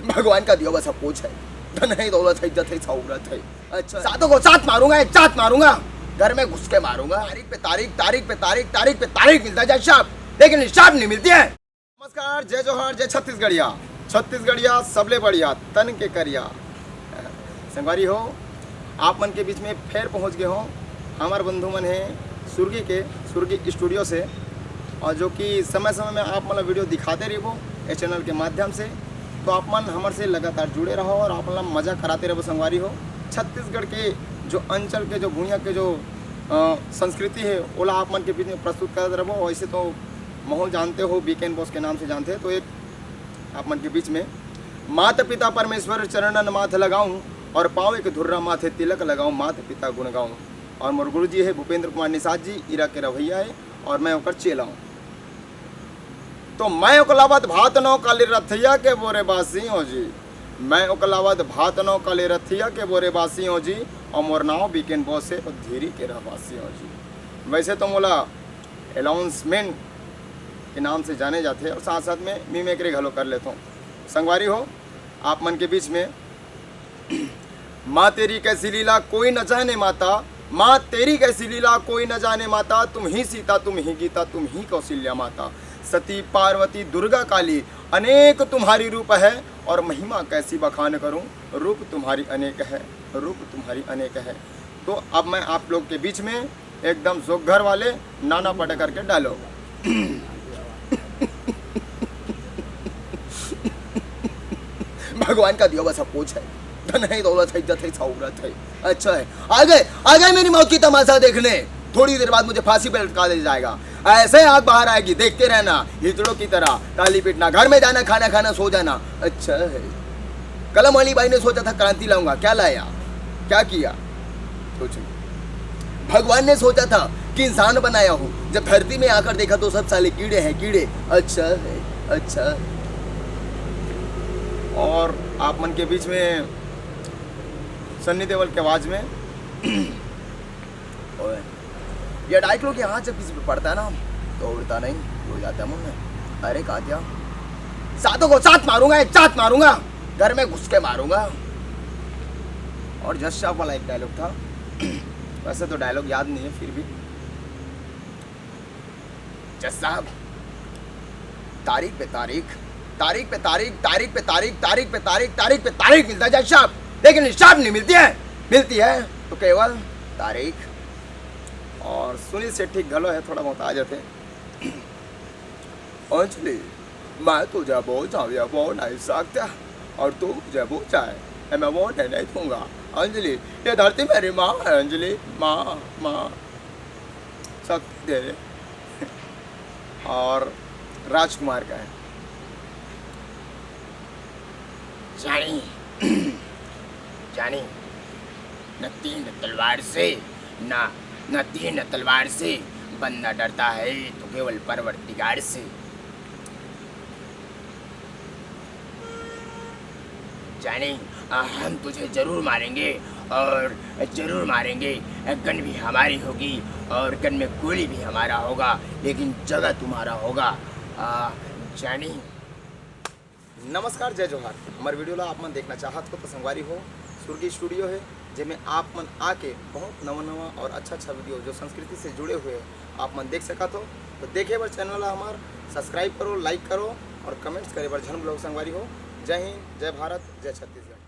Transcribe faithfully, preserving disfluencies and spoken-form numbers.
भगवान का दिया हुआ सब कुछ है। धन है, दौलत है, इज्जत है, शोहरत है। अच्छा, सातों को साथ मारूंगा, एक साथ मारूंगा। घर में घुस के मारूंगा। तारीख पे तारीख, तारीख पे तारीख, तारीख पे तारीख मिलता है जज साहब, लेकिन इंसाफ नहीं मिलती है। नमस्कार, जय जोहार, जय छत्तीसगढ़िया। छत्तीसगढ़िया सबले बढ़िया, तन के करिया। संगवारी हो, आप मन के बीच में फेर पहुंच गए हो। हमार बंधु मन है सुर्गी के, सुर्गी स्टूडियो से, और जो कि समय समय में आप मन ला वीडियो दिखाते रहिबो ए चैनल के माध्यम से। तो आप मन हमर से लगातार जुड़े रहो और आप मन ला मजा कराते रहिबो संगवारी हो। छत्तीसगढ़ के जो अंचल के, जो भुइयां के जो अ, संस्कृति है, ओला आप मन के बीच में प्रस्तुत करत रहिबो। वैसे तो महू जानते हो, बीकेन बॉस के नाम से जानते हैं, तो एक आप मन के बीच में, माता पिता परमेश्वर चरणन माथ लगाऊं, और पाँव एक धुर्रा माथे तिलक लगाऊं, माता पिता गुण गाऊं। और मोर गुरु जी है भूपेंद्र कुमार निषाद जी, इरा के रवैया है, और मैं ओकर चेला हूँ। तो मैं ओकलावत भात नौ काली रथिया के बोरे बासी हो जी, मैं ओकलावत भात नौ काली रथिया के बोरे बासी हो जी, और मोर नाव बीकेन बॉस है, धीरी के रहवासी हो जी। वैसे तो मोला अनाउंसमेंट के नाम से जाने जाते, और साथ साथ में मिमिक्री घलो कर लेता हूँ। संगवारी हो, आप मन के बीच में, माँ तेरी कैसी लीला कोई न जाने माता, माँ तेरी कैसी लीला कोई न जाने माता, तुम ही सीता, तुम ही गीता, तुम ही कौशल्या माता। सती पार्वती दुर्गा काली, अनेक तुम्हारी रूप है, और महिमा कैसी बखान करूं, रूप तुम्हारी अनेक है, रूप तुम्हारी अनेक है। तो अब मैं आप लोग के बीच में एकदम जोघर वाले नाना पटे करके डायलॉग। भगवान का दिया हुआ सब कुछ है, धन है, दौलत है, इज्जत है, शोहरत है। अच्छा है, आ गए, आ गए मेरी मौत की तमाशा देखने। थोड़ी देर बाद मुझे फांसी पे लटका दिया जाएगा। ऐसे आग बाहर आएगी, देखते रहना हिजड़ों की तरह। ताली पीटना, घर में जाना, खाना खाना, सो जाना। अच्छा है, कलम वाली बाई ने सोचा था क्रांति लाऊंगा, क्या लाया, क्या किया? कुछ नहीं। भगवान ने सोचा था कि इंसान बनाया हूँ, जब धरती में आकर देखा तो सब साले कीड़े हैं, कीड़े। अच्छा है, अच्छा है। और आप मन के बीच में सन्नी देओल के आवाज में ओए, ये डाइक लोग यहाँ जब किसी पे पड़ता है ना, तो उड़ता नहीं, उड़ जाता है मुंह में। अरे कात्या, सातों को साथ मारूंगा, एक साथ मारूंगा, घर में घुस के मारूंगा। और जज साहब वाला एक डायलॉग था, वैसे तो डायलॉग याद नहीं है, फिर भी, जज साहब, तारीख पे तारीख, तारीख पे तारीख, तारीख पे तारीख, तारीख पे तारीख, तारीख पे तारीख मिलता है जज साहब, लेकिन इंसाफ नहीं मिलती है। मिलती है तो केवल तारीख। और सुनील शेट्टी घलो है, थोड़ा बहुत आ जाते। अंजलि, मैं तुझे बहुत चाहूँ, बहुत नहीं सकता, और तू मुझे बहुत चाहे, मैं वो नहीं, नहीं दूंगा। अंजलि, ये धरती मेरी माँ है, अंजलि, माँ, माँ, शक्ति दे। और राजकुमार का है, जानी, जानी, न तीन तलवार से, ना, न तीन तलवार से बंदा डरता है तो केवल परवरदिगार से। जानी, आ, हम तुझे जरूर मारेंगे, और जरूर मारेंगे। गन भी हमारी होगी और गन में गोली भी हमारा होगा, लेकिन जगह तुम्हारा होगा, आ, जानी। नमस्कार, जय जोहार। हमारे वीडियो ला आप मन देखना चाहत हो तो संगवारी हो, सुर्गी स्टूडियो है, जेमे आप मन आके बहुत नवा नवा और अच्छा अच्छा वीडियो जो संस्कृति से जुड़े हुए आप मन देख सकत हो। तो देखे बर चैनल ला हमार सब्सक्राइब करो, लाइक करो और कमेंट्स करे बर झन भूलो संगवारी हो। जय हिंद, जय भारत, जय छत्तीसगढ़।